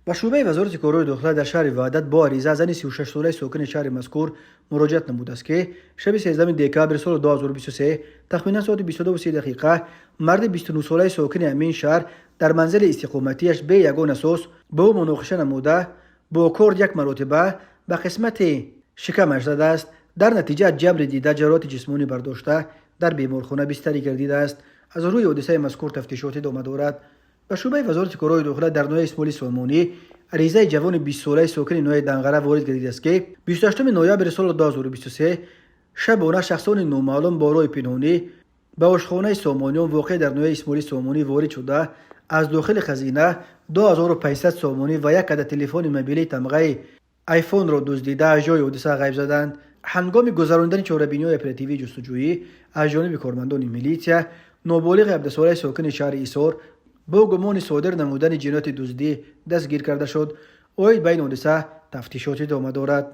Ба шӯъбаи Вазорати корҳои дохила дар шаҳри Ваҳдат бо ариза зани 36-солаи сокини шаҳри мазкур муроҷиат намудааст, ки шаби 13 декабри соли 2023 тахминан соати 22:30 дақиқа марди 29-солаи сокини ҳамин шаҳр дар манзили истиқоматиаш бе ягон асос бо ӯ муноқиша намуда, бо корд як маротиба ба қисмати шикамаш задааст. Дар натиҷа ҷабри дида ҷароҳати ҷисмонӣ бардошта, дар беморхона бистарӣ гардидааст. Аз рӯи ҳодисаи мазкур тафтишот идома дорад. Ба шӯъбаи Вазорати корҳои дохила дар ноҳияи Исмоили Сомонӣ аризаи ҷавони 20-солаи сокини ноҳияи Данғара ворид гардидааст, ки 28 ноябри соли 2023 шабона шахсони номаълум бо роҳи пинҳонӣ ба ошхонаи Сомониён, воқеъ дар ноҳияи Исмоили Сомонӣ, ворид шуда, аз дохили хазина 2500 сомонӣ ва як адад телефони мобилии тамғаи айфонро дуздида, аз ҷои ҳодиса ғайб заданд. Ҳангоми гузаронидани чорабиниҳои оперативии ҷустуҷӯӣ аз ҷониби кормандони милитсия ноболиғи 17-солаи сокини шаҳри Ҳисор бо гумони содир намудани ҷинояти дуздӣ дастгир карда шуд. Оид ба ин ҳодиса тафтишот идома дорад.